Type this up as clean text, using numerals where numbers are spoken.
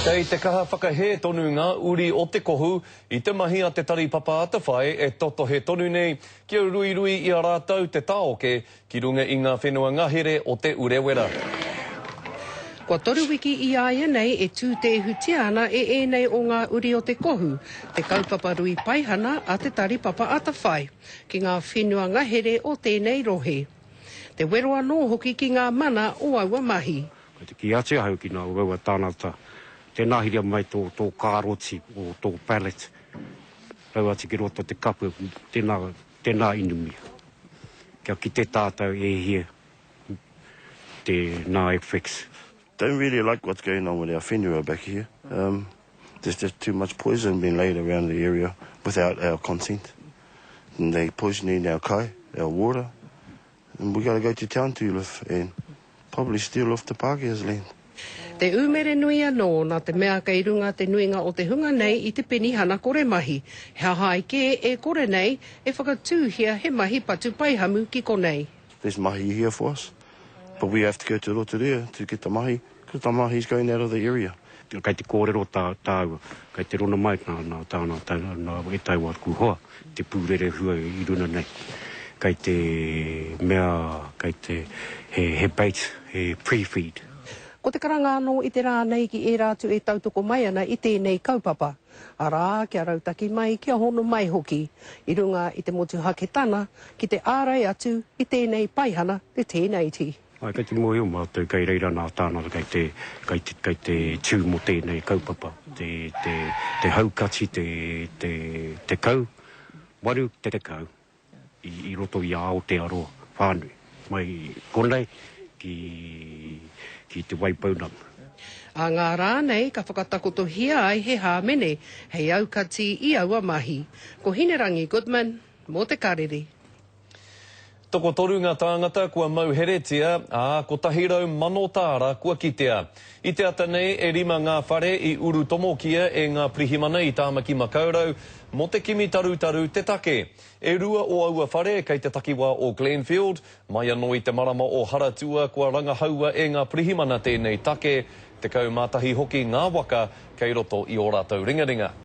Kei te kaha whakahē tonu ngā uri o Te Kohu i te mahi a te Tari Papa Atawhai e totohe tonu nei kia ruirui i a rātou te tāoke ki runga i ngā whenua ngahere o Te Urewera. Kua toru wiki i a ia nei e tūtēhutia ana e ēnei o ngā uri o Te Kohu te kaupapa rui paihana a te Tari Papa Atawhai ki ngā whenua ngahere o tēnei rohe. Te wero anō hoki ki ngā mana o aua mahi. Kei te kī atu ahau ki nā waua tāngata, tēnā hiria mai tō, tō kāroti, o tō pallet, rau atu ki roto te kapu, tēnā, tēnā inumia. Kia kite tātou e hia te nā effects. Don't really like what's going on with our whenua back here. Um, there's just too much poison being laid around the area without our consent. And they poisoning our kai, our water. And we gotta go to town to live and probably steal off the Pākehā's land. Te umere nui anō, nā te mea kei runga te nuinga o te hunga nei i te penihana kore mahi, he aha ai kē e kore nei e whakatūhia he mahi patu paihamu ki konei. There's mahi here for us, but we have to go to Rotorua to get the mahi, because the mahi's going out of the area. Kei te kōrero tā, tāua, kei te rona mai nā, nā tāna, tā, nā ētahi o aku hoa, te pūrerehua i runa nei. Kei te mea, kei te, he, he bait, he pre-feed. Ko te karanga anō i te rā nei ki ērā atu e tautoko mai ana i tēnei kaupapa, arā, kia rautaki mai, kia hono mai hoki, i runga i te motuhaketana ki te ārai atu i tēnei paihana te 1080. Āe, kei te mōhio mātou kei reira nā tāna kei te, kei te, kei te tū mō tēnei kaupapa, te, te, te haukati, te, te 10, 80 i, i roto i a Aotearoa whānui, mai konei ki, ki Te Waipounamu. Ā ngā rā nei ka whakatakotohia ai he hāmene hei aukati i aua mahi. Ko Hinerangi Goodman mō Te Karere. Tokotoru ngā tāngata kua mauheretia, ā, 100,000 tāra kua kitea. I te ata nei, e rima ngā whare i urutomokia e ngā pirihimana i Tāmaki Makaurau mō te kimi tarutaru te take. E rua o aua whare kei te takiwā o Glenfield, mai anō i te marama o Haratua kua rangahaua e ngā pirihimana tēnei take, 11 hoki ngā waka kei roto i ō rātou ringaringa.